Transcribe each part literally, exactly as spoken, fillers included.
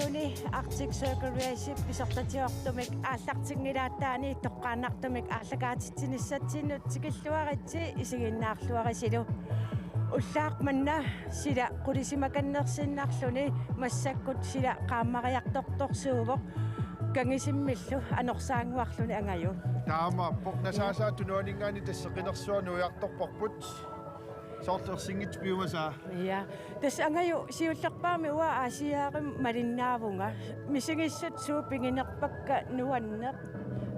Uni Arctic Circle Race pisortatigoortumik aallartinngilaataani toqqaannartumik aallakaatitsinissatsinnut tikilluaritsi isiginnaarluarisilu. Ullaaq manna sila qulisimakannersinnarluni massakkut sila qaammariartortorsuuvoq kangisimmillu anorsaannguarluni Angaju. Taamaappoq nasaasaa tunuaninngaanniit tassa qinersuaq nuiartorparput. Soorlu ersinngitsoq piumasaa. Ja. Tassa Angaju siullerpaamik uanga Aasiaarimi malinnaavunga. Misigissut suut piginerpakka nuanneq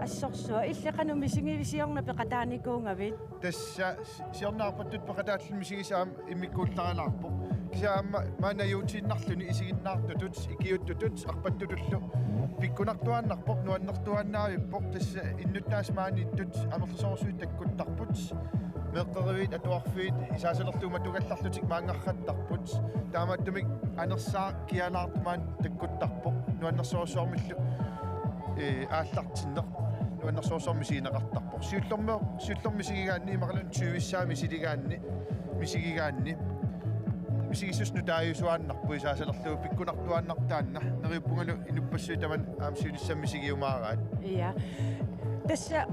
assorsuaq. Illit qanoq misigivit siorna peqataanikuugavit? Tassa si-, siorna arpattut peqataalluni misigissaq aamma immikkuullaralaarpoq. Kisianni aamma maanna ajuutiinnarluni isiginnaartutut, ikiuuttutut, arpattutullu pikkunartuaannarpoq, nuannertuaannavippoq, tassa innuttaasut maaniittut amerlasoorsuit takkuttarput. Meeqqeriviit atuarfiit isaasalerlugu matugallarlutik maanngarrattarput. Taamaattumik anersaaq kialaartumik takkuttarpoq. Nuannersorujussuarmillu, ee, aallartinneq. Nuannersorujussuarmik misigineqartarpoq. Siullermi, siullermi misigigaanni imaluunniit tyvissaa misiligaanni, misigigaanni. Misigissutsinut taajusuaannarpoq isaasalerlugu pikkunartuaannarpoq taanna. Neriuppungalu inuppassuit tamanna aamma siunissami misigiumaaraat. Ja. Tassa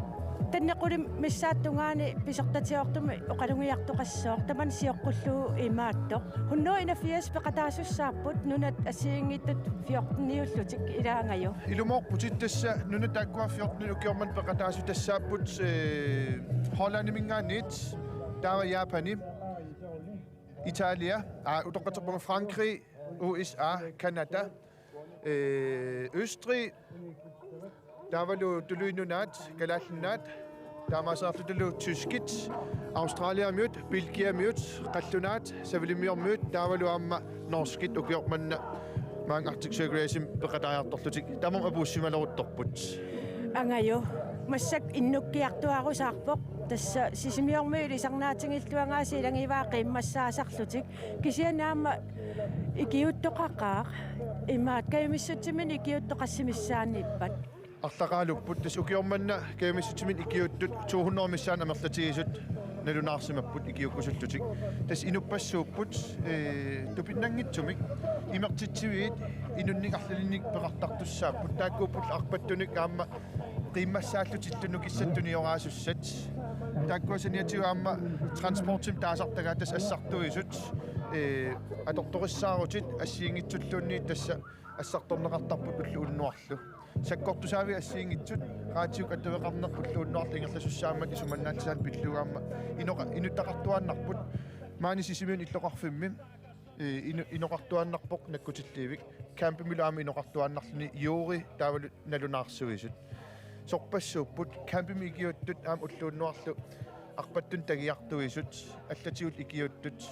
tanneq qulit missaata tungaani pisortatigoortumik oqalugiartoqassooq tamanna sioqqullugu imaattoq. Hundrede enogfirs peqataasussaapput nunat assigiinngitsut fjorteniullutik ilaa Angaju. Ilumoorputit tassa nunat taakkua fjortenit ukioq manna peqataasutassaapput, ee, Hollandiminngaanniit taava Japani, Italia, aa, utoqqatserpunga Frankrig, U S A, Canada, ee, Østrig, taavalu Tuluit Nunaat, Kalaallit Nunaat, taamaaseriarlutalu tyskit, Australiamiut, Belgiamiut, qallunaat, savalimmiormiut, taavalu aamma norskit ukioq manna maanga Arctic Circle Race-imi peqataajartorlutik. Tamarmik apuussimaleruttorput. Angaju, massakkut innukkiartuarusaarpoq. Tassa Sisimiormiut ilisarnaatigilluagaasa ilagivaat qiimmassaasarlutik. Kisianni aamma ikiuuttoqaqaaq. Imaat kajumissutsiminnik ikiuuttut qassit missaanniippat? Arlaqaalupput, tassa ukioq manna kajumissutsiminnik ikiuuttut to hundrede missaanni amerlatigisut nalunaarsimapput ikiuukkusullutik. Tassa inuppassuupput, ee, tupinnanngitsumik imertitsiviit inunnik arlalinnik peqartartussaapput. Taakkuupput arpattunik aamma qiimmassaallutillu nukissat tunioraasussaat. Taakkua saniatigut aamma transportimik taasartagaat tassa assartuisut, ee, atortorissaarutit assigiinngitsulluunniit tassa assartorneqartarput ulloq unnuarlu. Sakkortusaavik assigiinngitsut, raatiukkut attaveqarneq ulloq unnuarlu ingerlasussaammat isumannaallisaanik pillugu aamma inoqa-, inuttaqartuaannarput. Maani Sisimiuni illoqarfimmi, ee, ino-, inoqartuaannarpoq nakkutilliivik. Campimilu aamma inoqartuaannarluni juuri taavalu nalunaarsuisut. Sorpassuupput, campimi ikiuuttut aamma ulloq unnuarlu arpattunik tagiartuisut, allatigut ikiuuttut,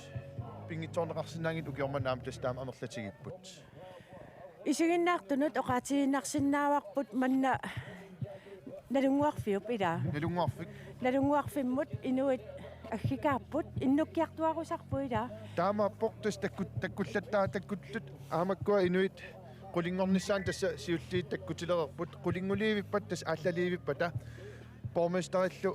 pinngitsoorneqarsinnaanngitsut ukioq manna aamma tassa taama amerlatigipput. Isiginnaartunut oqaatigiinnarsinnaavarput manna Nalunnguarfiup ilaa. Nalunnguarfik. Nalunnguarfimmut inuit aggikaapput, innukkiartuarusarput ilaa. Taamaappoq tassa takkut-, takkullattaat takkullut aamma ukua inuit qulinngornissaannut tassa siulliit takkutilereerput, qulinnguliivippat tassa aallaliivippata. Borgmesterillu,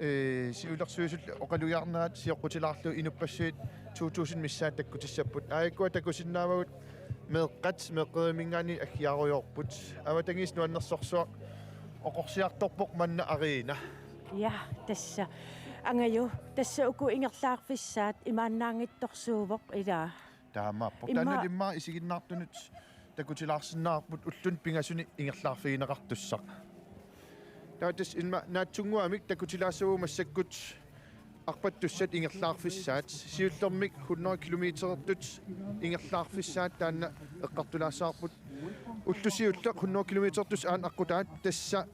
ee, siulersuisullu oqalugiarnerat sioqqutilaarlugu inuppassuit to tusind missaat takkutissapput. Aajukkua takusinnaavagut meeqqat meeqqerivimminngaanniit aggiarujoorput. Avatangiisit nuannersorsuaq oqorsiartorpoq manna Arina. Ja, tassa. Angaju, tassa uku ingerlaarfissaat imaannaanngitsorsuuvoq ilaa. Taamaappoq. Imma- Taanna immaqa isiginnaartunut takutilaarsinnaavarput ulluni pingasuni ingerlaarfigineqartussaq. Taava tassa immaqa naatsunnguamik takutilaassavagut massakkut arpattussat ingerlaarfissaat. Siullermik hundrede kilometerertut ingerlaarfissaat taanna eqqartulaassavarput. Ulloq siulleq hundrede kilometerertussat aana aqqutaat tassa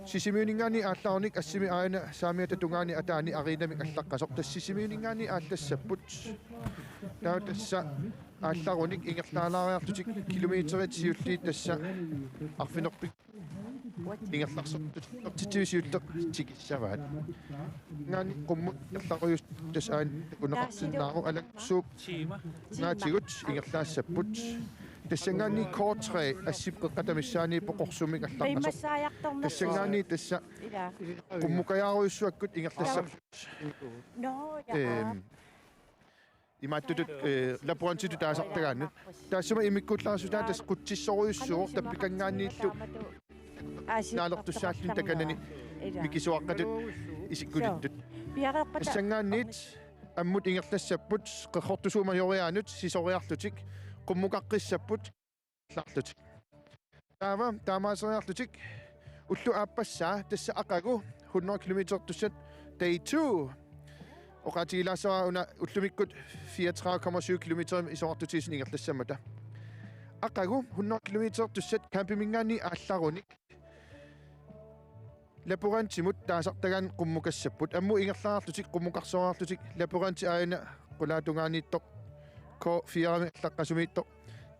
Sisimiuninngaanniit aallarunik assimi aajuna saamiata tungaani ataani Arinamik allaqqasoq. Tassa Sisimiuninngaanniit aallassapput. Taava tassa aallarunik ingerlaalaariarlutik kilometerit siulliit tassa arfineq-pik- ingerlarsortut imertitsiviit siulleq tikissavaat. Ngaanniit qummut ingerlarujussutut tassa aana takuneqarsinnaavoq, Alaksuup ngaatigut ingerlaassapput. Tassanngaanniit K tre assip qeqqata missaaniippoq qorsummik allaqqasoq. Qiimmassaajartornersoq. Tassanngaanniit tassa Ilaa. Qummukajaarujussuakkut ingerlassapput. Nå, ja. Ehm, Imaattutut, eh, laborantitut taasartagaannut. Taassuma immikkuullarissutaa tassa qutsissorujussuuvoq tappikanngaanniillu naalertussaalluni takanani mikisuaqqatut isikkulittut. Tassanngaanniit ammut ingerlassapput qerrortusuup majoriaanut sisoriarlutik qummukaqqissapput larlutik. Taava taamaaseriarlutik ullut aappassaa tassa aqagu hundrede kilometertussat day to. Oqaatigilaassavara una ullumikkut fireogtredive komma syv kilometer isorartutigisumik ingerlassammata. Aqagu hundrede kilometertussat campimingaanniit aallarunik laborantimut taasartagaannut qummukassapput. Ammut ingerlaarlutik qummukarsoriarlutik laboranti aajuna qulaatungaaniittoq K fire-mi allaqqasumiittoq.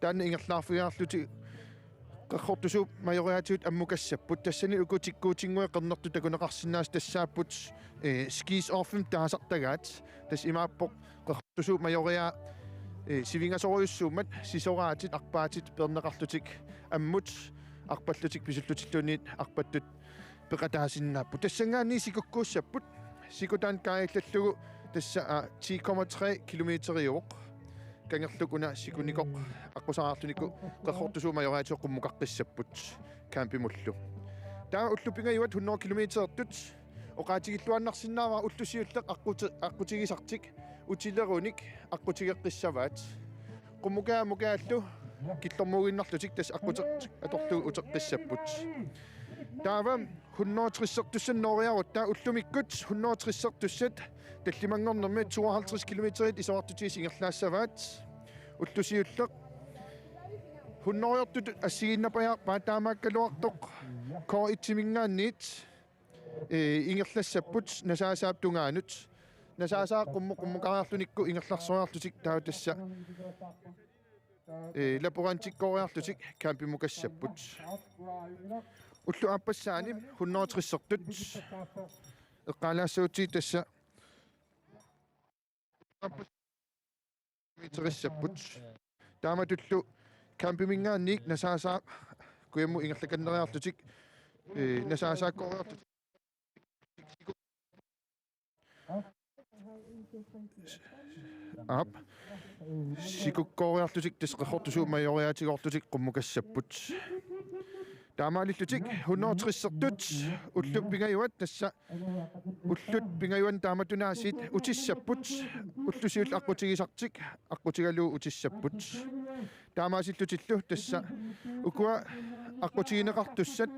Taanna ingerlaarfigiarlutik qerrortusuup majoriaatigut ammukassapput. Tassani uku tikkuutinnguit qernertut takuneqarsinnaasut tassaapput, eh, skis-off-imut taasartagaat. Tassa imaappoq qerrortusuup majoria, eh, sivingasorujussuummat sisoraatit arpaatit peerneqarlutik ammut arpallutik pisullutilluunniit arpattut peqataasinnaapput. Tassanngaanniit sikukkuussapput. Sikutaanut kaajallallugu tassa, aa, ti komma tre kilometeriuvoq. Kangerluk una sikunikoq aqquseraarluniku qerrortusuup majoriaatigut qummukaqqissapput campimullu. Taava ullut pingajuat hundrede kilometertut oqaatigilluinnarsinnaavara ulloq siulleq aqquti-, aqqutigisartik utilerunik aqqutigeqqissavaat. Qummukaat ammukaallu killormuuginnarlutik tassa aqqutert atorlugu uteqqissapput. Taava hundrede tres-ertussanut nooriarutta ullumikkut hundrede tres-ertussat tallimanngornermi tooghalvtreds kilometerit isorartutigisut ingerlaassavaat. Ulloq siulleq hundredeertutut assigiinnarpajaarpaat taamaakkaluartoq K et-imingaanniit, eh, ingerlassapput Nasaasaap tungaanut. Nasaasaaq qummut qummukariarlunikku ingerlarsoriarlutik taava tassa, eh, laborantikkooriarlutik campimukassapput. Ullut aappassaani hundrede tres-ertut eqqaalaassagutsigit tassa kilometerissapput. Taamatullu campimingaanniit Nasaasaaq kujammut ingerlakanneriarlutik, eh, Nasaasaakkooriarlutik. Aap. Sikukkooriarlutik tassa qerrortusuup majoriaatigoorlutik qummukassapput. Taamaalillutik hundrede tres-ertut ullut pingajuat tassa ullut pingajuanni taamatunaasiit utissapput, ulloq siulleq aqqutigisartik aqqutigalugu utissapput. Taamaasillutillu tassa ukua aqqutigineqartussat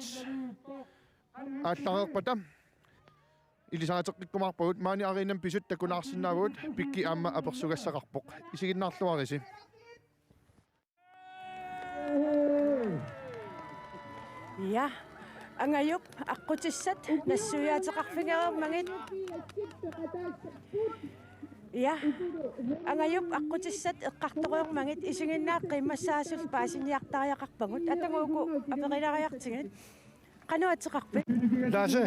aallareerpata ilisariteqqikkumaarpagut, maani arenami pisut takulaarsinnaavagut, Pikki aamma apersugassaqarpoq. Isiginnaarluarisi. Ja. Angajup aqqutissat nassuiaateqarfigereermagit. Ja. Angajup aqqutissat eqqartoreermagit isiginnaaqqiit massaasullu paasiniartariaqarpagut. Atagu uku aperilaariartigit. Qanoq ateqarpit? Lasse.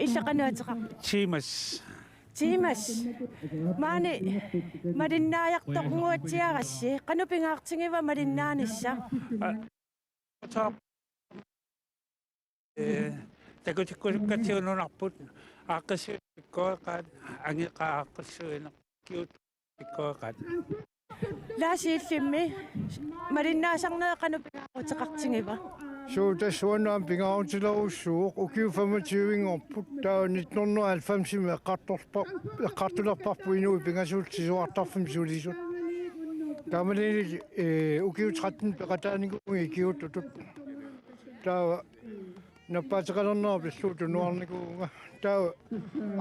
Illit qanoq ateqarpit? Tiimas. Tiimas. Maani malinnaajartornguatsiarassi. Qanoq pingaartigiva malinnaanissaq? Aa, takutikku-, takutikkusukkatsigu nunarput aaqqissuit pikkoreqaat, angeqaat aaqqissuineq kiut pikkoreqaat. Lasse, illimmi malinnaasarnerit qanoq pingaaruteqartigiva? Suu, tassa uannut aamma pingaarutilerujussuuvoq, ukiut femogtyve-nngorput, taava nitten hundrede og halvfems-imi eqqartorpa-, eqqartulerparput inuit pingasuullutik sisorartarfimmik sulisut. Taamaalilluni, eh, ukiut tretten peqataanikuuvunga ikiuuttutut. Taava nappaateqalernera pillugu tunuarnikuuvunga. Taava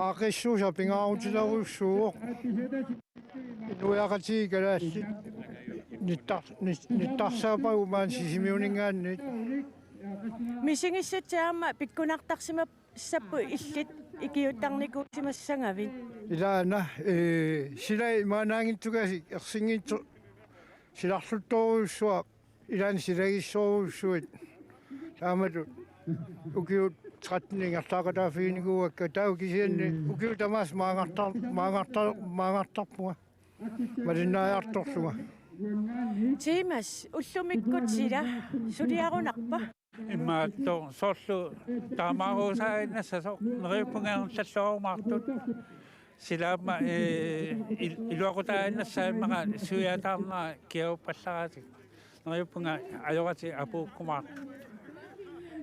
aaqqissuussaq pingaarutilerujussuuvoq. Inuiaqatigiit kalaallit nittar-, nit-, nittarsaapagut maani Sisimiuninngaanniit. Misigissutsit aamma pikkunartarsimassapput illit ikiuuttarnikuusimassagavit. Ilaana, ee, silai maannaanngitsugasik ersinngitsoq silarluttorujussuaq. Ilaanni silagissorujussuit taamatut ukiut tretten ingerlaaqataaffiginikuuakka, taava kisianni ukiut tamaasa maangartar-, maangartar-, maangartarpunga malinnaajartorlunga. Tiimas, ullumikkut sila suliarunarpa? Imaattoq soorlu taamaaruusaaginnassasoq neriuppunga ingerlalluarumaartut. Sila aamma, eh, il-, iluaqutaaginnassaaq immaqa suiataarnera kiaguppallaratik. Neriuppunga ajoratik apuukkumaartut.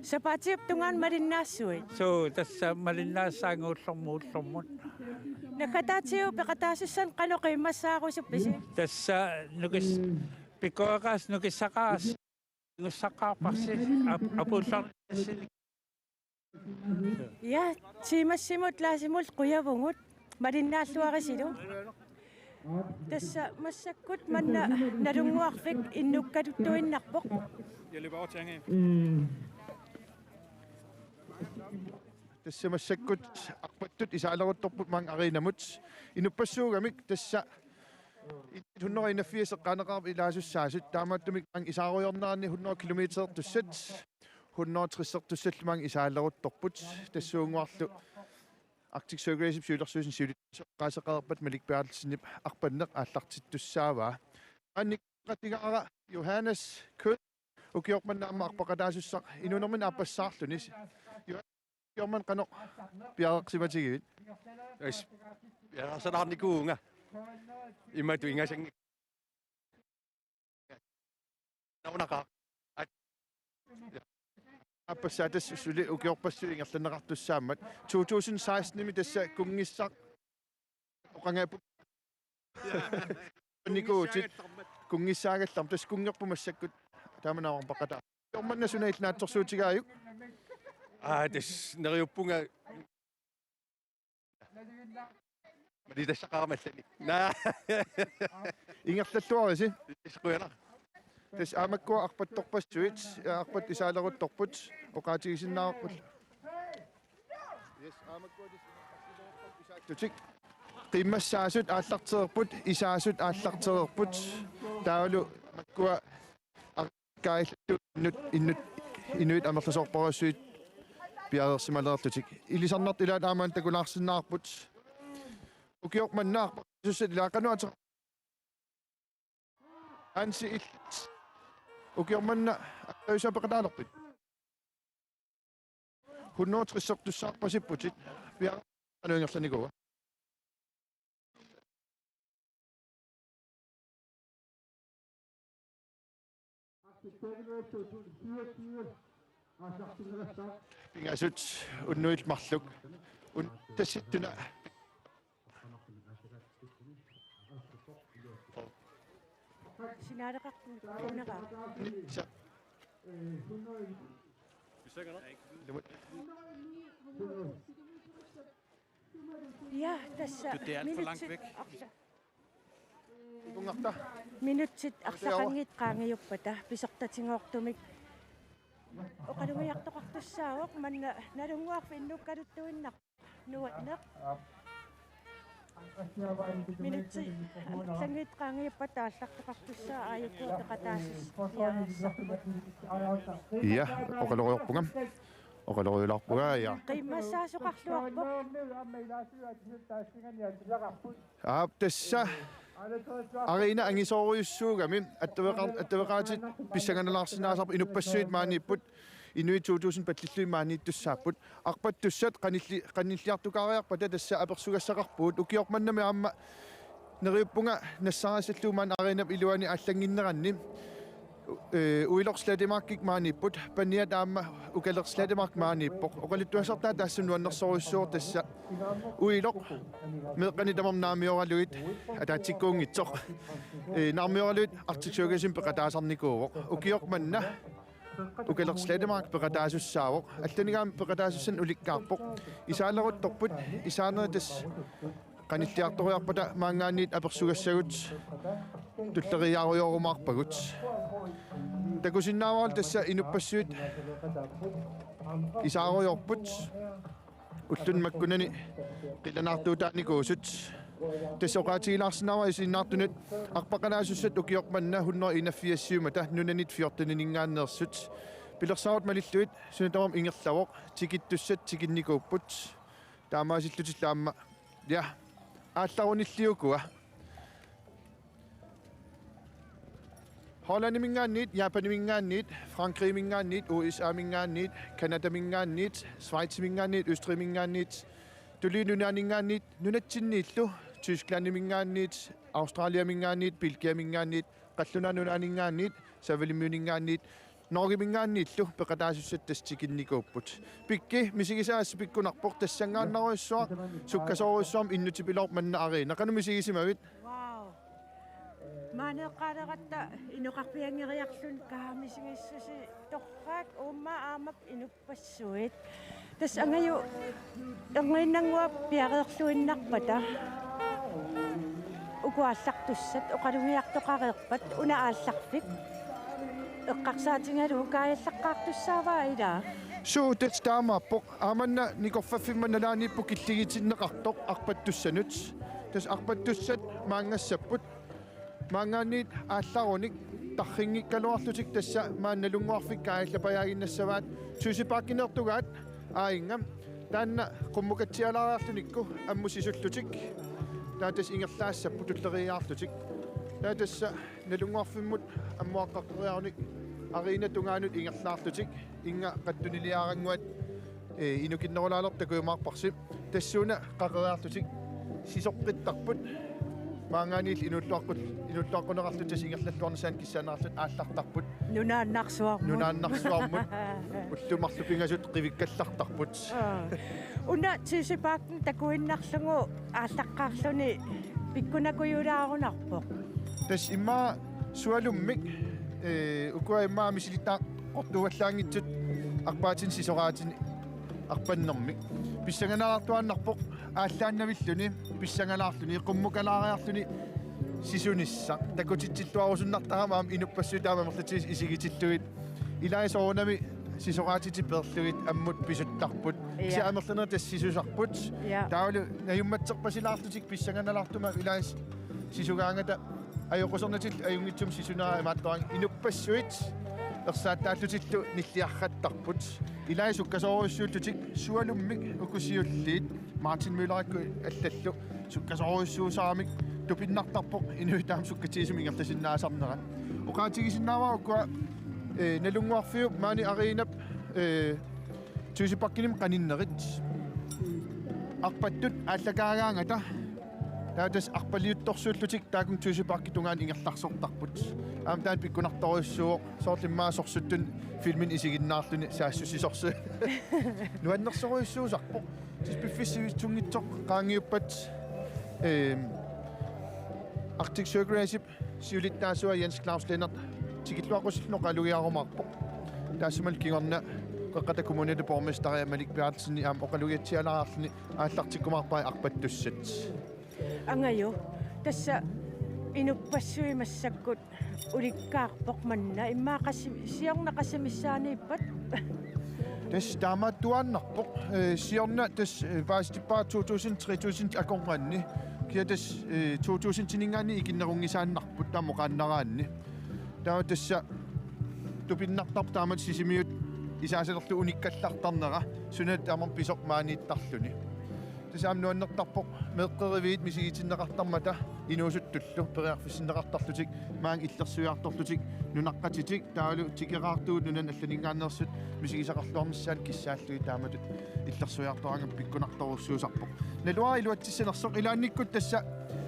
Sapaatiup tungaanut malinnaassuit? Suu, tassa malinnaassaanga ullormut ullormut. Naggataatigut peqataasussanik qanoq qiimmassaarusuppisi? Tassa nukis-, pikkoreqaas-, nukissaqaas-, nussaqaarparsi ap-, apuullarnissini. Ja, tiimassimut Laasimut qujavugut malinnaalluarisilu. Tassa massakkut manna Nalunnguarfik innukkaluttuinnarpoq. Tassa massakkut arpattut isaaleruttorput maanga arenamut. Inuppassuugamik tassa hundrede enogfirs eqqaaneqareerput ilaasussaasut. Taamaattumik maanga isaarujoornerani hundrede kilometerertussat, hundrede tressertussallu maanga isaaleruttorput. Tassuunnguarlu Arctic Circle Racing-ip siulersuisuni siulittaasup oqaaseqareerpat Malik Berthelsenip arpanneq aallartittussaavaa. Annik qatigaara Johannes Kød ukioq manna aamma arpaqataasussaq inuunermini aappassaarluni. Johannes, ukioq manna qanoq piareersimatigivit? As, piareersalaarnikuuvunga. Imatut ingasanngik. Naunaqaaq. At-, aappassaa tassa suli ukiorpassuit ingerlanneqartussaammat. To tusind seksten-imi tassa kunngissaq oqanngippoq. Nikuutit kunngissaagallarmat tassa kunngerpoq massakkut. Taama naamaqataa. Ukioq manna suna illit naatsorsuutigaajuk? Aa, tassa neriuppunga. Malittassaqarama allani. Naa. Ingerlalluarisi. Qujanaq. Tassa aamma makkua arpattorpassuit, ja, arpat isaaleruttorput, oqaatigisinnaavarput. Yes, aamma makkua tassa isaattutik. Qiimmassaasut aallartereerput, isaasut aallartereerput. Taavalu makkua kaaillu innut, innut, inuit amerlasoorpassuit piareersimalerlutik. Ilisarnartut ilaat aamma takulaarsinnaavarput. Ukioq manna arpaqataasussat ilaat qanoq ateqar-, Hansi illit. Ukioq manna aqtajusa peqataalerpit? Hundrede tressertussaarpasipputit. Piareersimaneq ingerlanikuua? Pingasut unnuit marluk. Un-, tassittuna. Sinaaleqarpunga. Sa-, Ja, tassa. Du, det er alt for langt minutsit væk. Arsa-, Ikungarta. Minutsit arlaqanngitsut qaangiuppata pisortatigoortumik oqalugiartoqartussaavoq, manna Nalunnguarfik innukkaluttuinnarpoq nuanneq. Minutsit arlaqanngitsut qaangiuppata aallartoqartussaavoq, aajuku peqataasussaavoq. Ja, oqaloriarpunga. Oqaloriulaarpunga, ja. Qiimmassaasoqarluarpoq. Aap, tassa. Arena angisoorujussuugami attaveqa-, attaveqaatit pissanganalaarsinnaasarput, inuppassuit maaniipput, inuit to tusind pallillugit maaniittussaapput. Arpattussat qanilli-, qanilliartukaariarpata tassa apersugassaqarpugut. Ukioq mannami aamma neriuppunga nassarissallugu maani arenap iluani aallanngikkaanni. Eh, Uiloq Slettemarkik maaniipput, paniat aamma Ukaleq Slettemark maaniippoq. Oqaluttuassartaa taassuma nuannersorujussuuvoq, tassa Uiloq meeqqanik tamarmik naarmioralugit, ataatsikkuunngitsoq. Eh, naarmioralugit Arctic Circle Racing-imi peqataasarnikuuvoq. Ukioq manna Ukaleq Slettemark peqataasussaavoq. Allanigaammi peqataasussanik ulikkaarpoq. Isaaleruttorput, isaaneri tassa qanilliartoriarpata maanngaanniit apersugassagut tulleriiaarujorumaarpagut. Takusinnaavarput tassa inuppassuit isaarujoorput. Ulluni makkunani qilanaartuutaanikuusut. Tassa oqaatigilaarsinnaavara isiginnaartunut arpaqataasussat ukioq manna hundrede enogfirs-iummata nunanit fjorten-iningaanneersut. Pilersaarutit malillugit suna tamarmi ingerlavoq, tikittussat tikinnikuupput. Taamaasillutillu aamma, ja, aallarunilli ukua. Hollandiminngaanniit, Japaniminngaanniit, Frankrigiminngaanniit, U S A-minngaanniit, Canadaminngaanniit, Schweiziminngaanniit, Østrigiminngaanniit, Tuluit Nunaanninngaanniit, nunatsinniillu, Tysklandiminngaanniit, Australiaminngaanniit, Belgiaminngaanniit, Qallunaat Nunaanninngaanniit, Savalimmiuninngaanniit, Norgeminngaanniillu peqataasussat tassa tikinnikuupput. Pikki, misigisaassat pikkunarpoq, tassanngaannarujussuaq sukkasoorujussuarmik Innuttipilooq manna Arena. Qanoq misigisimavit? Wow. Maani eqqaaleratta inoqarfianngeriarluni, kaa misigissusi torrak, uummaa aamma inuppassuit. Tassa Angaju erniinnannguaq piareerluinnarpata, uku aallartussat oqalugiartoqareerpat, una aallarfik eqqarsaatigalugu kaajallaqqaartussaavaa ilaa. Suu, tassa taamaappoq. Aamanna nikorfaffimma nalaaniippoq killigitinneqartoq arpattussanut. Tassa arpattussat maanngassapput. Maanngaanniit aallarunik tarrinngikkaluarlutik tassa maani Nalunnguarfik kaajallapajaaginnassavaat, Tøseparkineertugaat aajinngam. Taanna qummukatsialaariarlutikku ammut sisullutik. Taava tassa ingerlaassapput tulleriiaarlutik. Taava tassa Nalunnguarfimmut ammuaqqaqqeriarunik Arenap tungaanut ingerlaarlutik. Innga qattuniliaarannguat, ee, inukinnerulaalertut takujumaarparsi. Tassuuna qaqeriarlutik sisoqqittarput. Maanngaanniillu inuulluaqqut, inuulluaqquneqarlutik tassa ingerlalluarnissaannut kissaanerarlutik aallartarput. Nunaannarsuarmut. Nunaannarsuarmut. Ullut marluk pingasut qivikkallartarput. Aa. Una Tøseparken takuinnarlugu aallaqqaarluni pikkunakujulaarunarpoq. Tassa immaqa sualummik, ee, ukua immaqa misilittagaqartuallaanngitsut arpaatinik sisoraatinik arpannermik. Pissanganalaartuaannarpoq aallaannavilluni, pissangalaarluni, qummukalaariarluni sisunissaq. Takutitsilluarusunnartarami aamma inuppassuit taama amerlatigisut isigitillugit. Ilai soorunami sisoraatitik peerlugit ammut pisuttarput. Ja. Kisianni amerlanerit tassa sisusarput. Ja. Taavalu najummatserpasilaarlutik pissanganalaartumik ilai sisugaangata ajoqusernatillu ajunngitsumik sisunera imaattoraangat inuppassuit ersaattaallutillu nilliarrattarput. Ilai sukkasoorujussuullutik sualummik uku siulliit Martin Møllerikkut allallu sukkasoorujussuusaaramik tupinnartarpoq inuit taama sukkatigisumik ingerlasinnaasarnerat. Oqaatigisinnaavara ukua, ee, Nalunnguarfiup maani Arenap, ee, Tøseparkenimi qaninnerit. Arpattut aallakaagaangata. Taava tassa arpaliuttorsuullutik taakkununnga Tøseparkip tungaanut ingerlarsortarput. Aamma taanna pikkunartorujussuuvoq, soorlu immaqa sorsuttunik filminik isiginnaarluni saassussisorsuit. Nuannersorujussuusarpoq. Tassa piffissaq sivisutiginngitsoq qaangiuppat, ehm, Arctic Circle Race-ip siulittaasua Jens Claus Lennert tikilluaqqusilluni oqalugiarumaarpoq. Taassumalu kingorna Qeqqata Kommuniata borgmesteri Malik Berthelsen aamma oqalugiatsialaarluni aallartikkumaarpara arpattussat. Angaju, tassa inuppassuit massakkut ulikkaarpoq manna, immaqa qassi-, siorna qassit missaaniippat? Tassa taamaattuaannarpoq, ee, siorna tassa, ee, paasitippara to tusind, tre tusind akornanni. Kisianni tassa, ee, to tusindininngaanniit ikinnerunngisaannarput taama oqaannaraanni. Taava tassa tupinnartarpoq taamatut Sisimiut isaasalerlugu unikkallartarnera, suna tamarmi pisoq maaniittarluni. Tassa aamma nuannertarpoq meeqqeriviit misigitinneqartarmata inuusuttullu periarfissinneqartarlutik, maanga illersuiartorlutik, nunaqqatitik, taavalu tikeraartugut nunanut allaninngaanneersut misigisaqarluarnissaannut kissaallugit taamatut illersuiartoraangamik pikkunartorujussuusarpoq. Naluara iluatsissanersoq, ilaannikkut tassa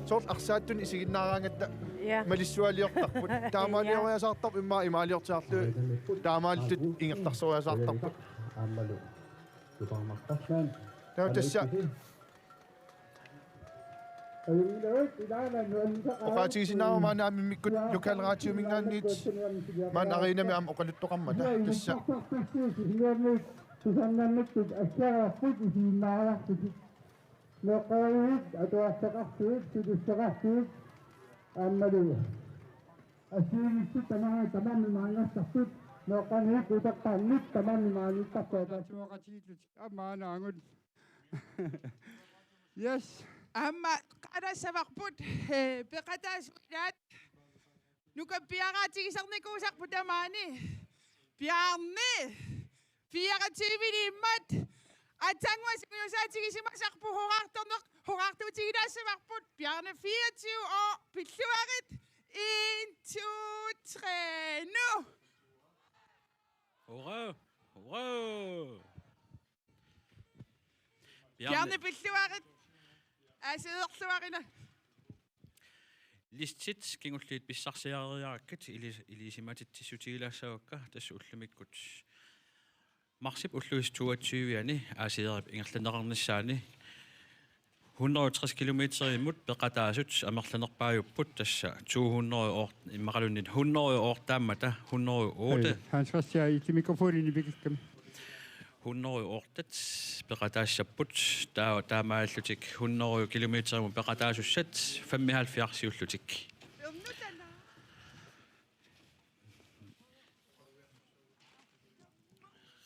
soorlu arsaattunik isiginnaaraangatta Ja. malissualiortarput. Ja. Taamaalioriasaartarput immaqa imaaliortiarlugit taamaalillutik ingerlarsoriasaartarput. Aammalu. Taava tassa oqaatigisinnaavara maani aamma immikkut lokalradiominngaanniit maani Arenami aamma oqaluttoqarmata tassa. Tusarnaarnermut assiareerput isiginnaariarlutik. Meeqqeriviit atuarteqartuit, sulissuaqartuit aammalu assigiinngitsut tamaanga tamarmik maanngassarput, meeqqeriviit uteqqaannut tamarmik maaniittarput. Aamma anaangut. Yes. Aamma qanassavarput, eh, peqataasuilaat. Nuka piaraatigisarnikuusarput tamaani. Bjarne, fireogtyve-niimmat. Aatsaannguaq sungiusaatigisimasarput hurraartorneq, hurraartuutigilaassavarput. Bjarne, fireogtyve år, pilluarit. En, to, tre, nu. Hurra, hurra. Bjarne pilluarit. Aasiilerluarina. Listit kingulliit pissarsiareriarakkit ilis-, ilisimatitsissutigilaassavakka, tassa ullumikkut marsip ulluisa toogtyve-ani Aasiilerip ingerlanneqarnissaani hundrede og tres kilometerimut peqataasut amerlanerpaajupput, tassa to hundrede og otte, immaqaluunniit hundrede og otte-ammata, hundrede og otte. Hej, Hans Christian, i mikrofonen i bikikami. Hundrede og otte peqataassapput, taa-, taamaallutik hundrede kilometerimut peqataasussat femoghalvfjerds-iullutik.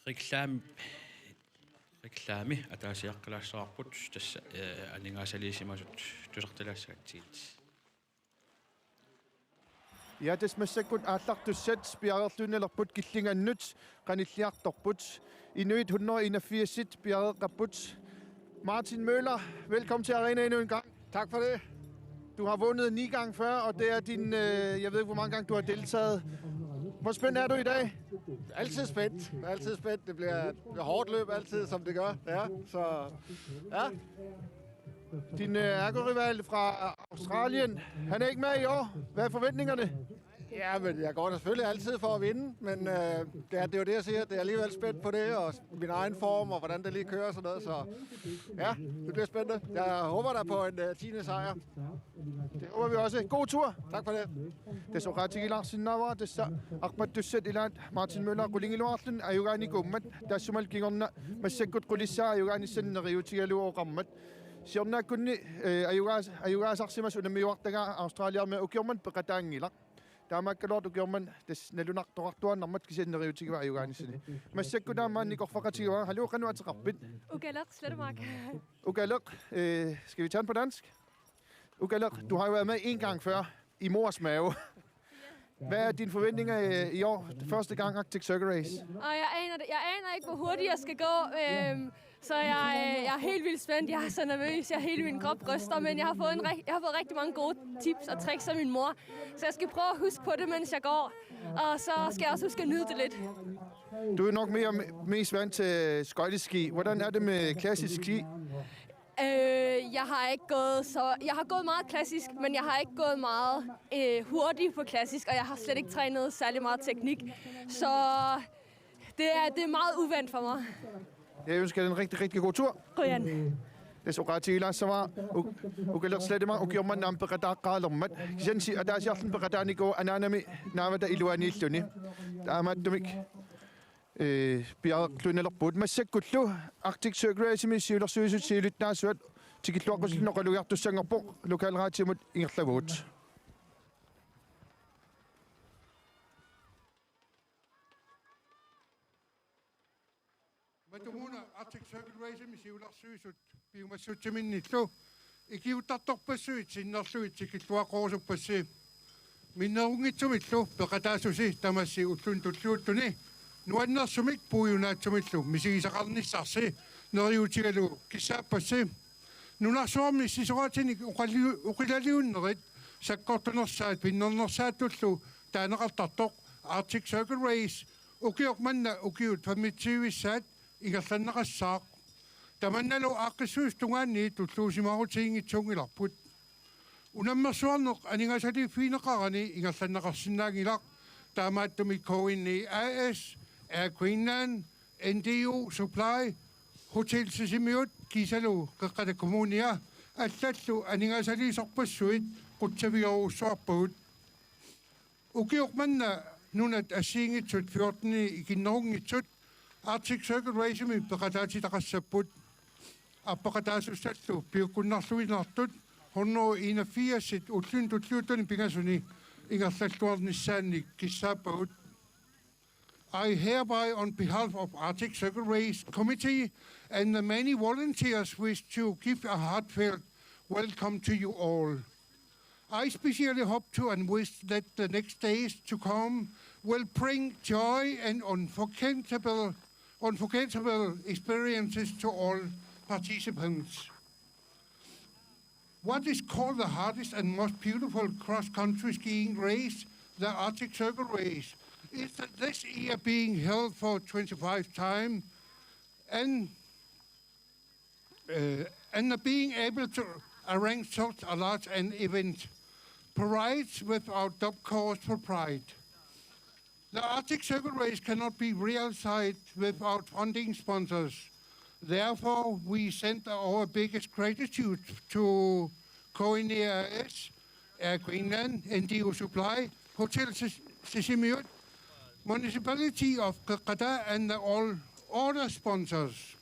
Reklam-, reklami ataasiaqqalaassavarput, tassa, eh, aningaasaliisimasut tusartalaassagatsigit. Ja, tassa massakkut aallartussat piareerluinnalerput killingannut qanilliartorput. Inuit hundrede enogfirs piareeqqapput. Martin Møller, velkommen til arenaen endnu en gang. Tak for det. Du har vundet ni gange før, og det er din, øh, jeg ved ikke, hvor mange gange du har deltaget. Hvor spændt er du i dag? Altid spændt. Altid spændt. Det bliver, det bliver hårdt løb altid, som det gør. Ja, så ja. Din øh, ærkerival fra Australien, han er ikke med i år. Hvad er forventningerne? Ja, men jeg går selvfølgelig altid for at vinde, men øh, det, er, det er jo det, jeg siger, det er alligevel spændt på det, og min egen form, og hvordan det lige kører og sådan noget, så ja, det bliver spændende. Jeg håber da på en øh, tiende sejr. Det håber vi også. God tur. Tak for det. Tassa oqaatigilaarsinnaavara, tassa arpattussat ilaat Martin Møller qulingiluaarluni ajugaanikuummat, taassumalu kingorna massakkut qulissaa ajugaanissani neriuutigalugu oqarmat. Siornaakkunni, eh, ajugaas-, ajugaasarsimasut unammiuartagaa Australiami, ukiormanna peqataanngilaq. Taamaakkaluartoq ukiormanna tassa nalunartoqartuaannarmat, kisianni neriuutigaara ajugaanissani. Massakkut taama nikorfaqatigaara. Haluu, qanoq ateqarpit? Ukaleq Slettemark. Ukaleq, øh, skal vi tage den på dansk? Ukaleq, du har jo været med en gang før i mors mave. Hvad er dine forventninger øh, i år? Det første gang Arctic Circle Race. Og jeg aner, det. Jeg aner ikke, hvor hurtigt jeg skal gå, øhm, så jeg, øh, jeg er helt vildt spændt. Jeg er så nervøs. Jeg, hele min krop ryster, men jeg har fået, en, rig- jeg har fået rigtig mange gode tips og tricks af min mor, så jeg skal prøve at huske på det, mens jeg går. Og så skal jeg også huske at nyde det lidt. Du er nok mere, mest vant til skøjteski. Hvordan er det med klassisk ski? Øh, jeg har ikke gået så, jeg har gået meget klassisk, men jeg har ikke gået meget øh, hurtigt på klassisk, og jeg har slet ikke trænet særlig meget teknik. Så det er, det er meget uvandt for mig. Jeg ønsker dig en rigtig, rigtig god tur. Qujan. Tassa oqaatigilaassavara, u-, Ukaleq Slettemark, ukiormanna aamma peqataaqqaalermat. Kisianni ataasiarluni peqataanikuuvoq anaanami naavata iluaniilluni. Taamaattumik, eh, piareerluinnalerpugut. Massakkullu Arctic Circle Race-imi siulersuisut siulittaasuat tikilluaqqusilluni oqalugiartussanngorpoq, lokalradiomut ingerlavugut. Matumuuna Arctic Circle Race-imi siulersuisut piumassutsiminnillu ikiuuttartorpassuit sinnerlugit tikilluaqqorusuppassi. Minnerunngitsumillu peqataasusi tamassi ulluni tulliuttuni nuannersumik puiunaatsumillu misigisaqarnissarsi neriuutigalugu kissaappassi. Nunarsuarmi sisoratinik oqali-, oqilaliunnerit sakkortunersaat pinnernersaattullu taaneqartartoq Arctic Circle Race ukioq manna ukiut femogtyve-ssaat ingerlanneqassaaq. Tamannalu aaqqissuisut tungaanniit tulluusimaarutiginngitsuunngilarput. Unammersuarneq aningaasaliiffigineqarani ingerlanneqarsinnaanngilaq, taamaattumik K N E A/S, Air Greenland, N D O Supply, Hotel Sisimiut kiisalu Qeqqata Kommunia allallu aningaasaliisorpassuit qutsavigerujussuarpagut. Ukioq manna nunat assigiinngitsut fjorten ikinnerunngitsut Arctic Circle Race-imi peqataatitaqassapput. Apeqataasussallu piukkunnarluinnartut hundrede enogfirs ulluni tulliuttuni pingasuni ingerlalluarnissaannik kissaappagut. I hereby, on behalf of Arctic Circle Race Committee and the many volunteers, wish to give a heartfelt welcome to you all. I specially hope to and wish that the next days to come will bring joy and unforgettable, unforgettable experiences to all participants. What is called the hardest and most beautiful cross-country skiing race, the Arctic Circle Race, is that this year being held for twenty-five time and Uh, and being able to arrange such a large an event provides without doubt cause for pride. The Arctic Circle Race cannot be realized without funding sponsors. Therefore, we send our biggest gratitude to K N R S, Air Greenland, N G O Supply, Hotel Sis-, Sisimiut, Municipality of Qeqqata, and all other sponsors.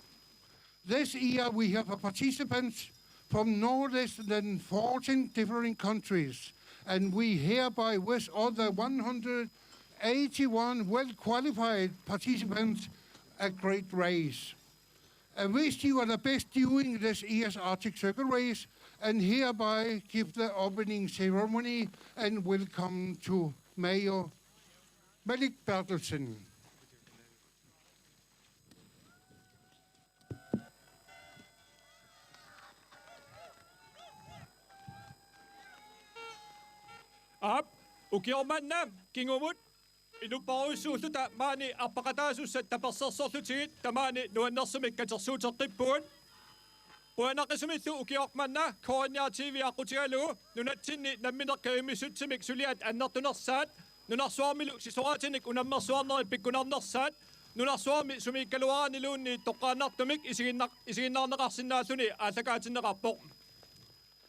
This year we have a participants from no less than fourteen different countries, and we hereby wish all the one hundred eighty-one well-qualified participants a great race. I wish you are the best during this year's Arctic Circle Race, and hereby give the opening ceremony and welcome to Mayor Malik Berthelsen. Aap, ukioq manna kingumut inuppassuulluta maani arpaqataasussat tapersersorlutigit tamaani nuannersumik katersuuteqqippugut. Qujanaqisumillu ukioq manna K N R T V aqqutigalugu nunatsinni nammineq kajumissutsimik suliat annertunersaat, nunarsuarmilu sisoraatinik unammersuarnerit pikkunarnersaat, nunarsuarmi sumiikkaluaraniluunniit toqqaannartumik isiginna-, isiginnaarneqarsinnaalluni aallakaatinneqarpoq.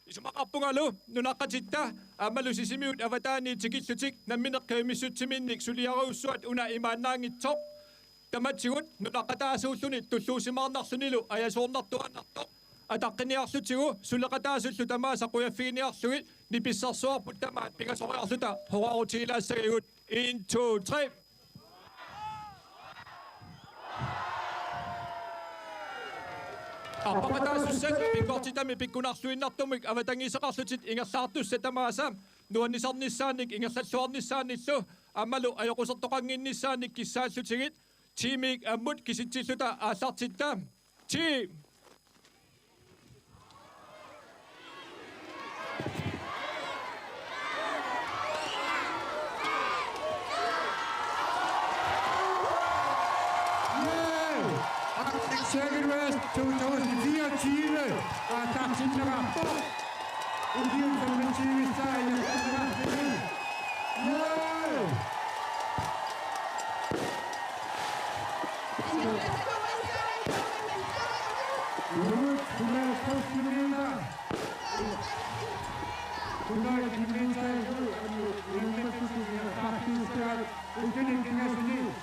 Isumaqarpungalu nunaqqatitta aammalu Sisimiut avataaniit tikillutik nammineq kajumissutsiminnik suliarujussuat una imaannaanngitsoq. Tamatigut nunaqqataasuulluni tulluusimaarnarlunilu ajasoornartuaannartoq ataqqiniarlutigu suleqataasullu tamaasa qujaffiginiarlugit nipissarsuarput tamaat pingasoriarluta horaarutigilaassagigut. En, to, tre. Arpaqataasussat pikkortitami pikkunarluinnartumik avatangiiseqarlutit ingerlaartussat tamaasa nuannisarnissaannik ingerlalluarnissaannillu aammalu ajoqusertoqannginnissaannik kissaallutigit tiimiik ammut kisitsilluta aallartitta. Ti. Circuit West to tusind fireogtyve, og tak til Nørrebro. En lille femogtyve sejr, jeg kan. Hundrede kilometer, faktisk, er det ikke næsten.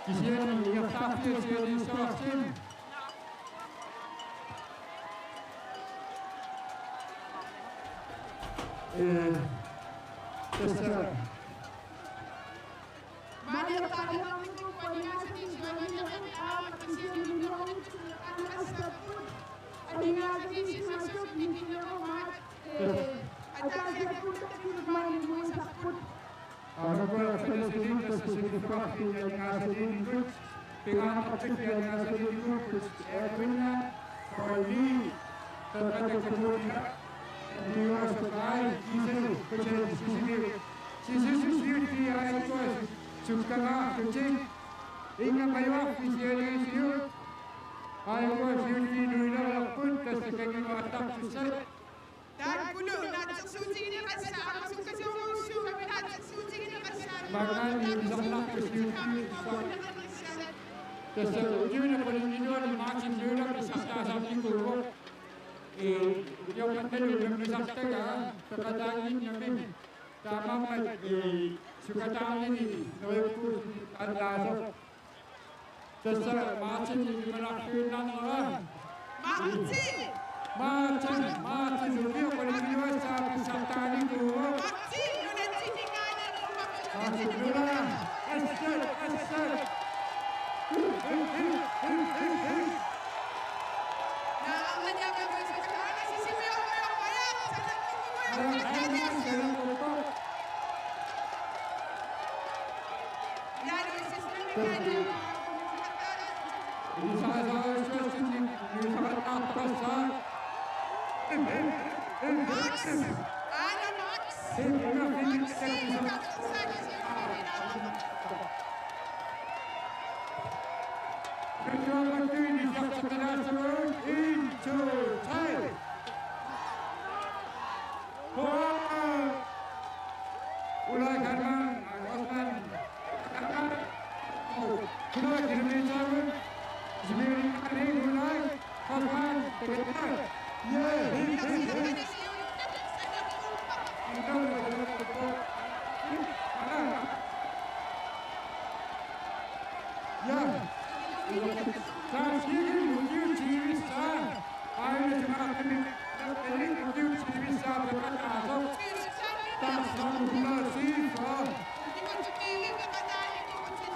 Kisianni ingerlaartigu sialiussuarsin. Ee, tassa. Aamma Peter Petersen, Air Greenland, K L V, Qeqqata Kommune, N G O Supply, Diesel, Hotel Sisimiut, Sisimiut, Sisimiut, Sisimiut, Sisimiut, Inga Majuarfik sialiusiuk, aajukua siulliit nuilerput, tassa kangimaattartussat. Taakkulu naatsorsuutigineqassaaq, aamma sukkasuumut sukkasuumut naatsorsuutigineqassaaq. Maannalu ilisarnarput siulliit. Tassa ukiuni qulingiluani Martin Møller pissartaasarnikuuvoq. Ee, ukiormannalu unammisartagaa peqataannginnami. Taamaammat, ee, sukataarnini neriuppugut annaasoq. Tassa Martin ilumanarfiunnarnera. Martin! Martin, Martin, ukiup qulingiluassaaq pissartaanikuuvoq. Martin, nunatsinninngaanniit uummapput En, to, tre. Ulrik Hansen, Osman. Hundrede kilometer. Smiling, Ulrik. Osman. Ja. Ja. Taas Kirke, T V, Star. Aina Sumaqarfimmi, T V, Star, Peqataasoq. Taas Sumaqarfimmi, Star.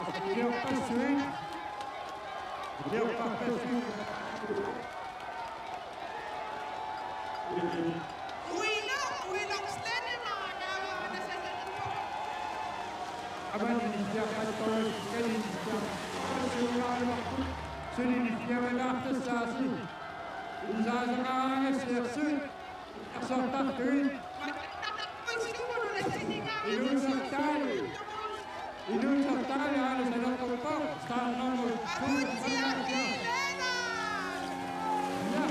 Ukiorpassuit. Ukiorpassuit. Inuusartaali. Inuusartaali aana saneqquppoq, startnummer to. Ja.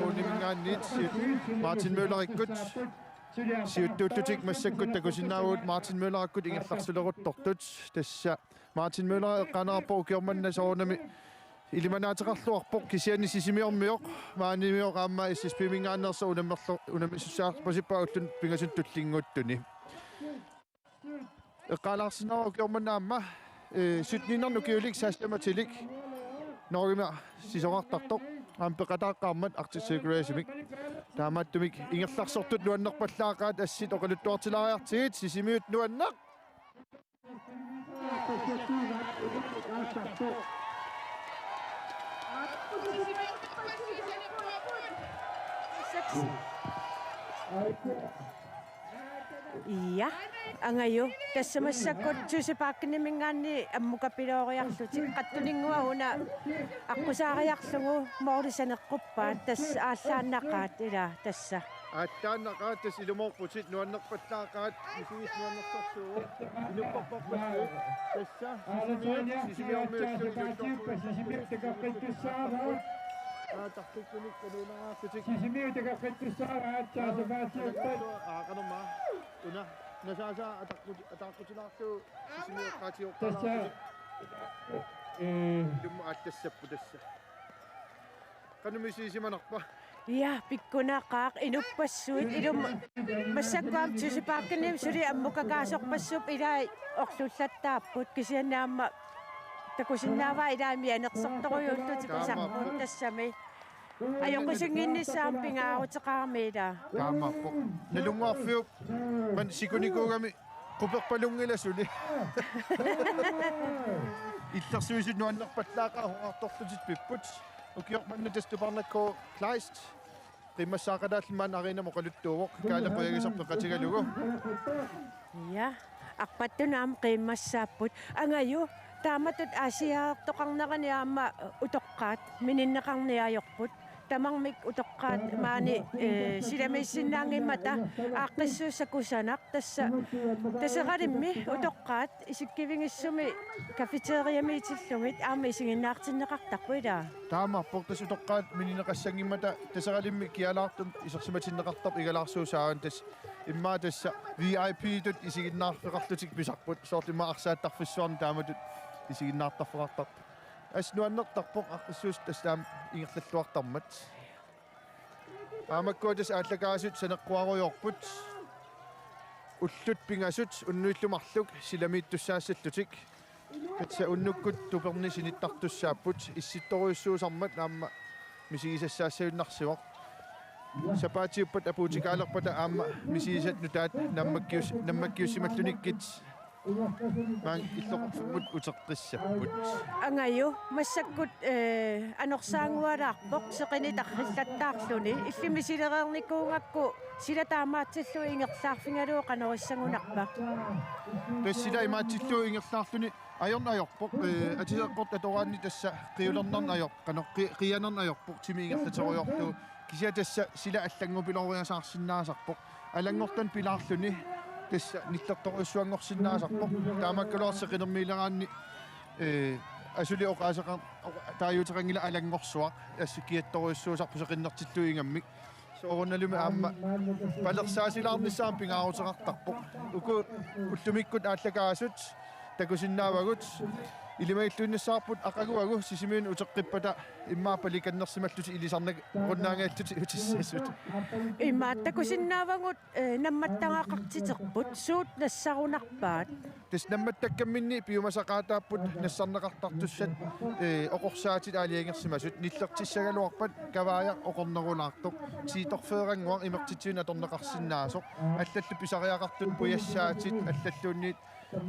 Uninngaanniit Martin Møllerikkut. Siuttuullutik massakkut takusinnaavugut Martin Møllerikkut ingerlarsileruttortut. Tassa Martin Møller eqqaanerarpoq ukioq manna soorunami ilimanaateqarluarpoq, kisianni Sisimiormioq, maanimioq aamma S S P-minngaanneersoq unammerlu-, unammissussaarpasippoq ulluni pingasunut tullinnguuttuni. Eqqaalaarsinnaavat ukioq manna aamma, eh, sytteninnarnik ukiulik seksten-atilik Norgemi sisorartartoq, aamma peqataaqqaarmat Arctic Circle Race-imik. Taamaattumik ingerlarsortut nuannerpallaaqaat, assit oqaluttuartilaariartigit, Sisimiut nuanneq. Ja, Angaju. Tassa massakkut Tøse Parkeniminngaanniit ammukapilooriarlutik. Qattuninnguaq una aqqusaariarlugu måli saneqquppaat, tassa aallaannaqaat ila tassa. Aallaannaqaat, tassa ilumoorputit, nuannerpallaaqaat, misigisut nuannersorsuuvoq, inuppassuit, tassa, Sisimiut, Sisimiormiut, Sisimiut, aa, tartukkunik, kanuunaraarlutik. Sisimiut, takoqqittussaavaat, tassa, Sisimiut, aa, qanormaa, una, nasaasaa, ataqqut-, ataqqutilaarlugu, Sisimiut, qaatiuqqalaarlutik. Tassa, ee. Ilumut aallassapput tassa. Qanoq misisimanarpa? Ja, pikkunaqaaq, inuppassuit, ilumut massakkut aamma Tøse Parkenimi suli ammukakaasorpassuupput, ilai orlullattaapput, kisianni aamma takusinnaavaa ilai mianersortorujuullutik pisarput tassami. Ajoqusinnginnissaa aamma pingaaruteqarami ilaa. Taamaappoq. Nalunnguarfiup manna sikunikuugami quperpalunngilara suli. Illersuisut nuannerpallaaqaat, oqartorlutit pipput. Ukioq manna tassa Tuparnaq Kleist qiimmassaaqataalluni maanna arenami oqaluttuuvoq, Kaali Qujagisaq peqatigalugu. Ja, arpattunut aamma qiimmassaapput. Angaju, taamatut aasiaartoqarnerani aamma utoqqaat mininneqarniarput. Tamarmik utoqqaat maani, eh, silamiissinnaanngimmata aaqqissuussat kusanaq, tassa Taseralimmi utoqqaat isikkivigisumi cafeteriamiitillugit aamma isiginnaartinneqartarput ilaa. Taamaappoq, tassa utoqqaat mininneqassanngimmata Taseralimmi kialaartumik isersimatinneqartarput igalaarsuup saavanut, tassa immaqa tassa V I P-tut isiginnaarfeqarlutik pisarput, soorlu immaqa arsaattarfissuarni taamatut isiginnaartarfeqartarput. Assut nuannertarpoq aaqqissuussaq tassa aamma ingerlalluartarmat. Aamma ukua tassa aallakaasut saneqquarujoorput. Ullut pingasut unnuillu marluk silamiittussaassallutik. Tassa unnukkut tuperni sinittartussaapput issittorujussuusarmat aamma misigisassaassagunarsivoq. Sapaatiuppat apuutikaalerpata aamma misigisat nutaat nammakkius-, nammakkiussimallunikkit maanga illoqarfimmut uteqqissapput. Angaju, massakkut, eh, anorsaanngualaarpoq seqineq tarrillattaarluni. Illit misilereernikuugakku sila taamaatsillugu ingerlaarfigalugu qanoq issagunarpa? Tassa sila imaatsillugu ingerlaarluni ajorneq ajorpoq, eh, atiseqqortoq atoraanni tassa qiulernarneq ajor-, qanoq qi-, qianerneq ajorpoq timi ingerlaterujoorlugu. Kisianni tassa sila allanngupiloriasaarsinnaasarpoq. Alanngortani pilaarluni tassa nillertorujussuanngorsinnaasarpoq. Taamaakkaluartoq seqinermiileraanni, eh, asuli oqaaseqa-, oqa-, taaguuteqanngilaq alanngorsuaq. Assut kiattorujussuusarpoq seqinnertillugu ingammik. Soorunalumi aamma palersaasilaarnissaa aamma pingaaruteqartarpoq. Uku ullumikkut aallakaasut takusinnaavagut. Ilimagilluinnassavarput aqaguagu Sisimiunut uteqqippata immaqa palikannersimallutik ilisarnarunnaanngillutik utissasut. Imaattoq takusinnaavagut, eh, nammattagaqartiterput, suut nassarunarpaat? Tassa nammattakkamminni piumasaqaataapput nassarneqartartussat, eh, oqorsaatit aalajangersimasut, nillertissagaluarpat kavaajaq oqornerulaartoq, tiitorfeerannguaq imertitsivinnut atorneqarsinnaasoq, allallu pisariaqartut pujassaatit, allalluunniit,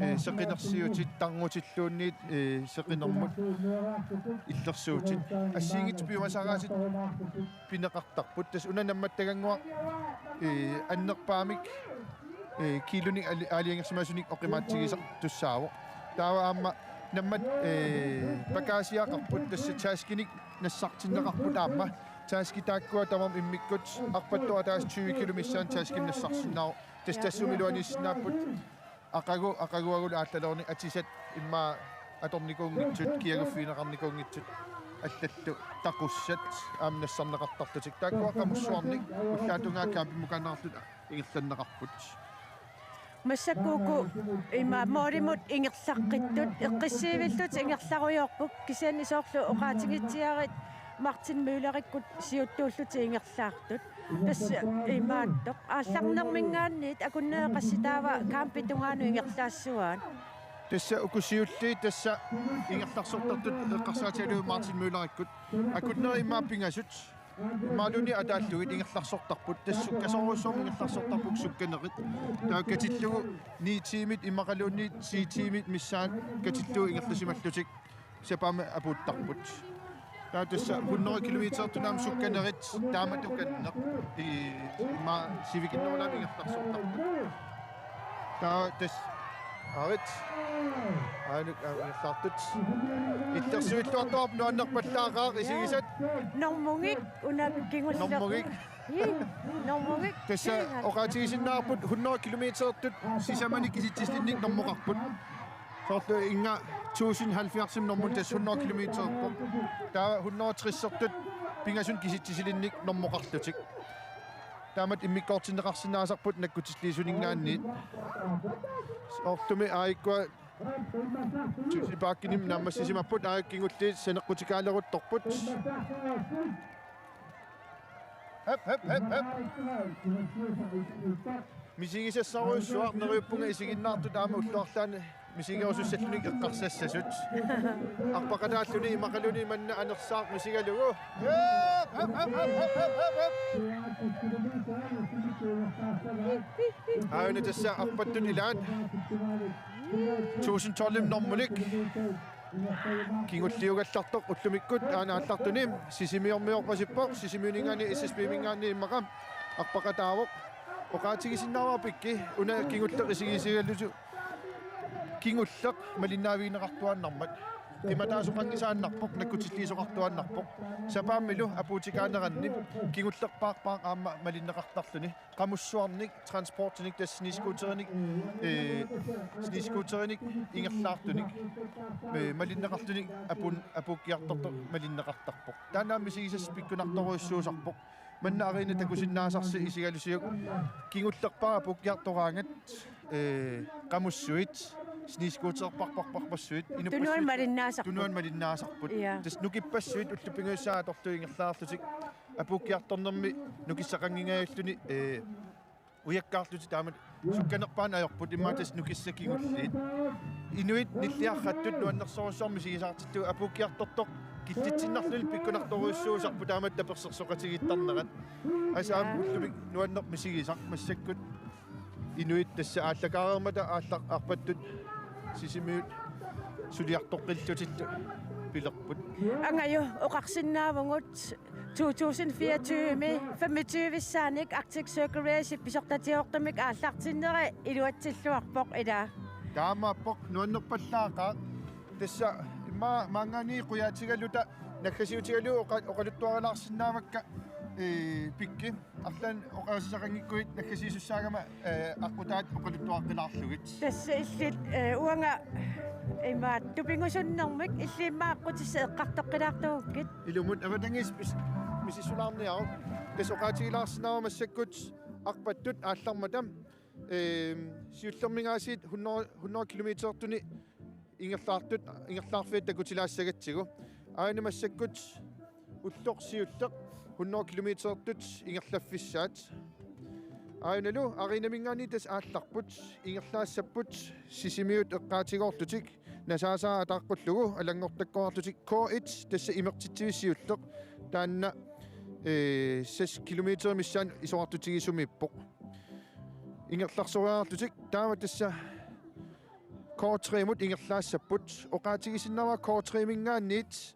eh, seqinersiutit, tarnutilluunniit, eh, seqinermut illersuutit. Assigiinngitsut piumasaqaatit pineqartarput. Tassa una nammattagannguaq, eh, annerpaamik, eh, kiilunik aali-, aalajangersimasunik oqimaatsigisartussaavoq. Taava aamma nammat-, eh, pakaasiaqarput tassa taskinik nassartinneqarput aamma. Taski taakkua tamarmik immikkut arpattut ataaseq tyve kilo missaani taskinik nassarsinnaavoq. Tassa tassuma iluaniissinnaapput. Aqagu, aqaguagulu aallaleruni atisat immaqa atornikuunngitsut, kiaguffigineqarnikuunngitsut, allallu taqussat aamma nassarneqartarlutik. Taakkua qamussuarnik ullaap tungaa kampimmukaanneqarlutik ingerlanneqarput. Massakkut uku ima moolimut ingerlaqqittut, eqqissiivillutik ingerlarujoorput, kisianni soorlu oqaatigitsiarit Martin Müllerikkut siuttuullutik ingerlaartut. Tassa imaattoq. Aallarnermiingaanniit akunnerit qassit taava kampip tungaanut ingerlaassuaat? Tassa uku siulliit tassa ingerlarsortartut eqqarsaatigalugit Martin Müllerikkut. Akunnerit immaqa pingasut. Imaluunniit ataallugit ingerlarsortarput. Tassa sukkasoorujussuarmik ingerlarsortarput sukkanerit. Taava katillugu ni tiimit imaluunniit ti tiimit missaat katillugu ingerlasimallutik. Sapaammi apuuttarput. Taava tassa hundrede kilometertut aamma sukkanerit taamatut kanneq. I-, immaqa sivikinnerulaamik ingerlarsortarput. Taava tassa aarit. Aanuk aamma ingerlaartut. Illersuilluartuarput nuannerpallaaqaaq isigisat. Normugik una kingulleq. Normugik. Ii, normugik. Tassa oqaatigisinnaavarput hundrede kilometertut sisamanik kisitsisinnik normoqarput. Soorlu inga tusind halvfjerds normu tassa hundrede kilometerpoq. Taava hundrede tressertut pingasunut kisitsisilinnik normoqarlutik. Taamatut immikkoortinneqarsinnaasarput nakkutilliisuniingaanniit. Soorlumi aajukkua Tusipaakinimi naammassisimapput, aajuku kingulliit saneqqutikaaleruttorput. Hep, hep, hep, hep. Misigisassarujussuaq, neriuppunga isiginnaartut aamma ullut arlaanni misigerusussallutik eqqarsassasut. Arpaqataalluni immaqaluunniit manna anersaaq misigalugu. Hep, hep, hep. Aajuna tassa arpattut ilaat. Tusind tolv normulik. Kingulliugallartoq ullumikkut aana aallartuni. Sisimiormiorpasippoq, Sisimiuniingaanniit S S B-miingaanniit immaqa arpaqataavoq. Oqaatigisinnaavarpikki una kingulleq isigisigalusu kingulleq malinnaavigineqartuaannarmat. Qimataasoqanngisaannarpoq, nakkutilliisoqartuaannarpoq. Sapaammilu apuutikaaneranni kingullerpaarpaaq aamma malinneqartarluni. Qamussuarnik, transportinik, tassa snescooterinik, eh, snescooterinik ingerlaartunik, eh, malinneqartunik apun-, apuukkiartortoq malinneqartarpoq. Taanna aamma misigisassaq pikkunartorujussuusarpoq. Manna arina takusinnaasarsi isigalusiuk kingullerpaaq apuukkiartoraangat, eh, qamussuit, snescooterparparparpassuit. Inuppassuit. Tunuani malinnaasarput. Tunuani malinnaasarput. Ja. Tassa nukippassui ullut pingajussaat atortui ingerlaarlutik. Apuukkiartornermi nukissaqanngingajalluni, ee, ujakkaarlutik taamak sukkanerpaat ajorput immaqa tassa nukissat kingulliit. Inuit nilliarrattut nuannersorujussuarmik misigisaartittut apuukkiartortoq killitsinnarluni pikkunartorujussuusarput taamak tapersersoqatigiittarnerat. Asaam ullumi nuanneq misigisaq massakkut. Inuit tassa aallakaareermata aallaq arpattut Sisimiut suliartoqqillutillu pilerput. Angaju oqarsinnaavugut to tusind fireogtyve femogtyvissaanik Arctic Circle Race pisortatigoortumik aallartinneri iluatsilluarpoq ilaa. Taamaappoq nuannerpallaaqaaq. Tassa immaqa maanngaanniit qujaatigaluta naggasiutigalugu oqa-, oqaluttuarilaarsinnaavakka, ee, pikki. Arlaannik oqaasisaqanngikkuit naggasiisussaagama, ee, aqqutaat oqaluttuaqqilaarlugit. Tassa illit, ee, uanga imaat tupigusunnermik illit immaqa aqqutissat eqqartoqqilaartugukkit. Ilumut avatangiisit pis-, misissulaarniaruk. Tassa oqaatigilaarsinnaavara massakkut arpattut aallarmata. Ehm, siullermik aasiit hundrede, hundrede kilometertuni ingerlaartut, ingerlaarfiat takutilaassagatsigu. Aajuna massakkut ulloq siulleq hundrede kilometertut ingerlaffissaat. Aajunalu Arenaminngaanniit tassa aallarput, ingerlaassapput Sisimiut eqqaatigoorlutik, nasaasaa ataaqqullugu alanngortakkoorlutik K et tassa imertitsivik siulleq, taanna, ee, seks kilometer missaani isorartutigisumiippoq. Ingerlarsoriarlutik taava tassa K tre-mut ingerlaassapput. Oqaatigisinnaavara K tre-minngaanniit,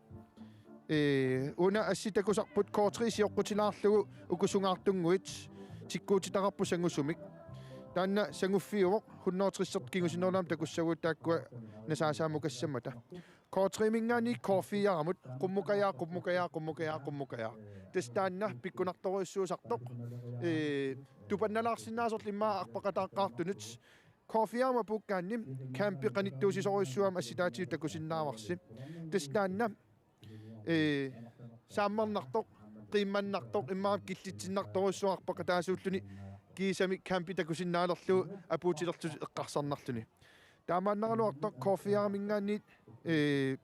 ee, una assi takusarput K tre sioqqutilaarlugu uku sungaartunnguit tikkuutitaqarput sangusumik. Taanna sanguffiuvoq hundrede tres kingusinnerulaamik takussaguit taakkua nasaasaamukassammata. K tre-minngaanniit K fire-mut qummukajaaq, qummukajaaq, qummukajaaq, qummukajaaq. Tassa taanna pikkunartorujussuusartoq. Ee, tupannalaarsinnaasorlu immaqa arpaqataaqqaartunut. K fire-mut apuukkaanni campi qanittuussisorujussuugami assitaatigut takusinnaavarsi. Tassa taanna, ee, saammernartoq, qiimmannartoq, immaqa killitsinnartorujussuaq arpaqataasuulluni kiisami campi takusinnaalerlugu apuutilerlutik eqqarsarnarluni. Taamaannaraluartoq K fire-minngaanniit, ee,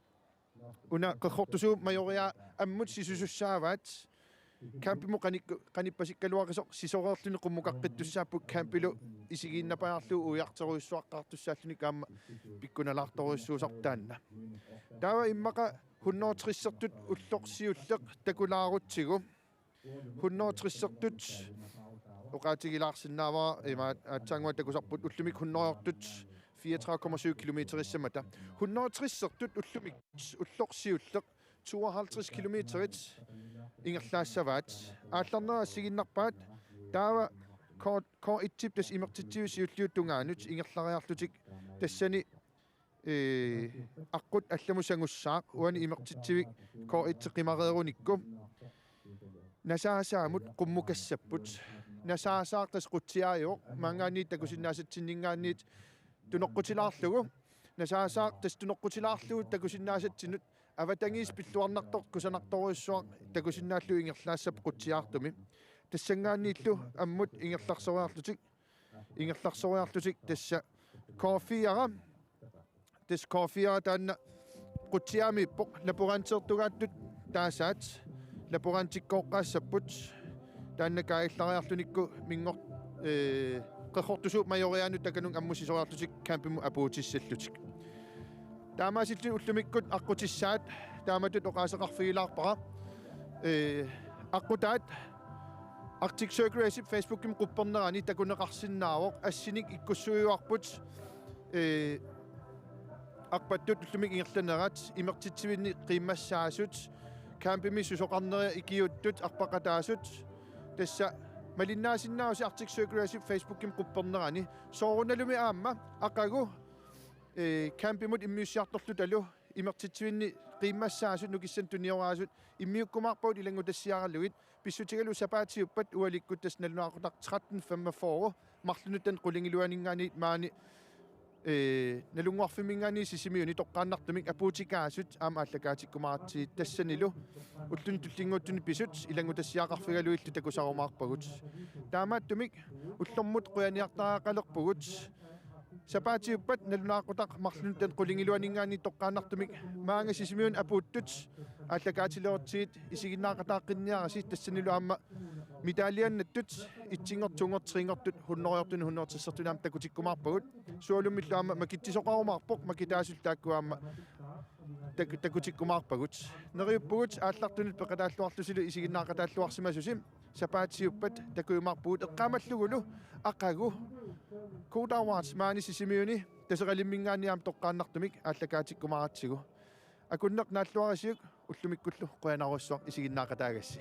una Qerrortusuup Majoriaa ammut sisusussaavaat. Campimut qanik-, qanippasikkaluaqisoq sisoreerluni qummukaqqittussaapput campilu isigiinnapajaarlugu uiartorujussuaqqaartussaalluni aamma pikkunalaartorujussuusarpoq taanna. Taava immaqa hundrede tres-ertut ulloq siulleq takulaarutsigu. Hundrede tres-ertut oqaatigilaarsinnaavara imaat aatsaannguaq takusarput ullumikkut hundrede-ertut fireogtredive komma syv kilometerissammata. Hundrede tres-ertut ullumikkut ulloq siulleq tooghalvtreds kilometerit ingerlaassavaat. Aallarnerit assigiinnarpaat taava K, K et-ip tassa imertitsivik siulliup tungaanut ingerlariarlutik tassani, ee, aqqut allamut sangussaaq, uani imertitsivik K et qimareerunikku nasaasaamut qummukassapput. Nasaasaaq tassa qutsiaajuvoq, maanngaanniit takusinnaasatsinninngaanniit tunoqqutilaarlugu. Nasaasaaq tassa tunoqqutilaarlugu takusinnaasatsinnut avatangiisit pilluarnartoq kusanartorujussuaq takusinnaallugu ingerlaassapput qutsiaartumi. Tassanngaanniillu ammut ingerlarsoriarlutik, ingerlarsoriarlutik tassa K fire, tassa K fire taanna qutsiaamiippoq, laborantiortugaattut taasaat, laborantikkooqqaassapput, taanna kaajallariarlunikku minngor-, ee, Qerrortusuup Majoriaanut takanunga ammut sisoriarlutik campimut apuutissallutik. Taamaasilluni ullumikkut aqqutissaat taamatut oqaaseqarfigilaarpara. Ee, aqqutaat Arctic Circle Race-ip Facebookimi quppernerani takuneqarsinnaavoq, assinik ikkussuiuarput, ee, arpattut ullumikkut ingerlanerat, imertitsivinni qiimmassaasut, campimi susoqarnerat ikiuuttut, arpaqataasut. Tassa malinnaasinnaavoq Arctic Circle Race-ip Facebookimi quppernerani. Soorunalumi aamma aqagu, ee, campimut immiussiartorlutalu imertitsivinni qiimmassaasut nukissanik tunioraasut immiukkumaarpagut ilanngutassiaralugit, pissutigalugu sapaatiuppat ualikkut tassa nalunaaqutaq tretten femogfyrre, marlunut taanna qulingiluaninngaanniit maani, ee, Nalunnguarfimminngaanniit Sisimiuni toqqaannartumik apuutikaasut aamma aallakaatikkumaartut tassanilu ulluni tullinnguuttuni pisut ilanngutassiaqarfigalugillu takusarumaarpagut. Taamaattumik ullormut qujaniartariaqalerpugut. Sapaatiuppat nalunaaqutaq marlunut qulingiluaninngaanniit toqqaannartumik maanga Sisimiuni apuuttut aallakaatilerutsigit isiginnaaqataaqqinniarisi, tassanilu aamma medaljannattut etsinngortut, tonngortut, trinngortut, hundredeortunut, hundredetrediveortunut aamma takutikkumaarpagut. Sualummillu aamma makitsisoqarumaarpoq, makitaasullu taakku aamma tak-, takutikkumaarpagut. Neriuppugut aallartunut peqataalluarlusilu isiginnaaqataalluarsimasusi. Sapaatiuppat takujumaarpugut, eqqaamallugulu aqagu Coda Awards maani Sisimiuni Taseralimmininngaanniit aamma toqqaannartumik aallakaatikkumaaratsigu. Akunneq naalluarisiuk, ullumikkullu qujanarsuaq isiginnaaqataagassi.